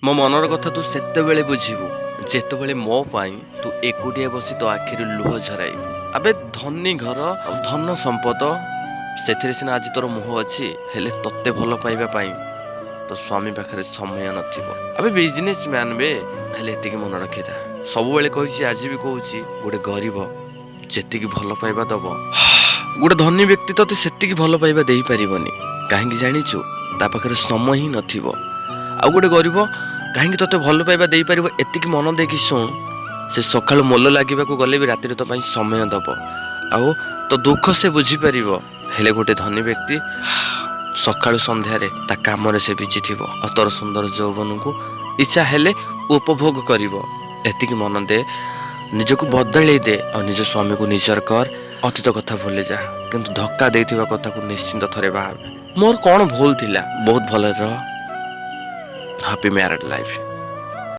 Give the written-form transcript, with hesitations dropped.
ମୋ ମନର କଥା ତୁ ସେତେବେଳେ ବୁଝିବୁ, ଯେତେବେଳେ ମୋ ପାଇଁ ତୁ ଏକୁଟିଆ ବସି ତୋ ଆଖିରୁ ଲୁହ ଝରାଇବୁ। ଆବେ, ଧନୀ ଘର ଆଉ ଧନ ସମ୍ପଦ, ସେଥିରେ ସିନା ଆଜି ତୋର ମୋହ ଅଛି, ହେଲେ ତତେ ଭଲ ପାଇବା ପାଇଁ ତୋ ସ୍ୱାମୀ ପାଖରେ ସମୟ ନଥିବ। ଆବେ, ବିଜନେସ୍ ମ୍ୟାନ୍ ବେ। ହେଲେ ଏତିକି ମନେ ରଖିଥା, ସବୁବେଳେ କହିଛି, ଆଜି ବି କହୁଛି, ଗୋଟେ ଗରିବ ଯେତିକି ଭଲ ପାଇବା ଦବ, ଗୋଟେ ଧନୀ ବ୍ୟକ୍ତି ତତେ ସେତିକି ଭଲ ପାଇବା ଦେଇପାରିବନି। କାହିଁକି ଜାଣିଛୁ? ତା ପାଖରେ ସମୟ ହିଁ ନଥିବ। ଆଉ ଗୋଟେ ଗରିବ କାହିଁକି ତତେ ଭଲ ପାଇବା ଦେଇପାରିବ, ଏତିକି ମନ ଦେଇକି ଶୁଣ। ସେ ସକାଳୁ ମୋଲ ଲାଗିବାକୁ ଗଲେ ବି ରାତିରେ ତୋ ପାଇଁ ସମୟ ଦବ ଆଉ ତୋ ଦୁଃଖ ସେ ବୁଝିପାରିବ। ହେଲେ ଗୋଟେ ଧନୀ ବ୍ୟକ୍ତି ସକାଳୁ ସନ୍ଧ୍ୟାରେ ତା କାମରେ ସେ ବିଜି ଥିବ ଆଉ ତୋର ସୁନ୍ଦର ଯୌବନକୁ ଇଚ୍ଛା ହେଲେ ଉପଭୋଗ କରିବ। ଏତିକି ମନ ଦେ, ନିଜକୁ ବଦଳେଇ ଦେ ଆଉ ନିଜ ସ୍ୱାମୀକୁ ନିଜର କର। ଅତୀତ କଥା ଭୁଲି ଯା, କିନ୍ତୁ ଧକ୍କା ଦେଇଥିବା କଥାକୁ ନିଶ୍ଚିନ୍ତ ଥରେ ଭାବେ, ମୋର କ'ଣ ଭୁଲ ଥିଲା। ବହୁତ ଭଲରେ ରହ। Happy married life.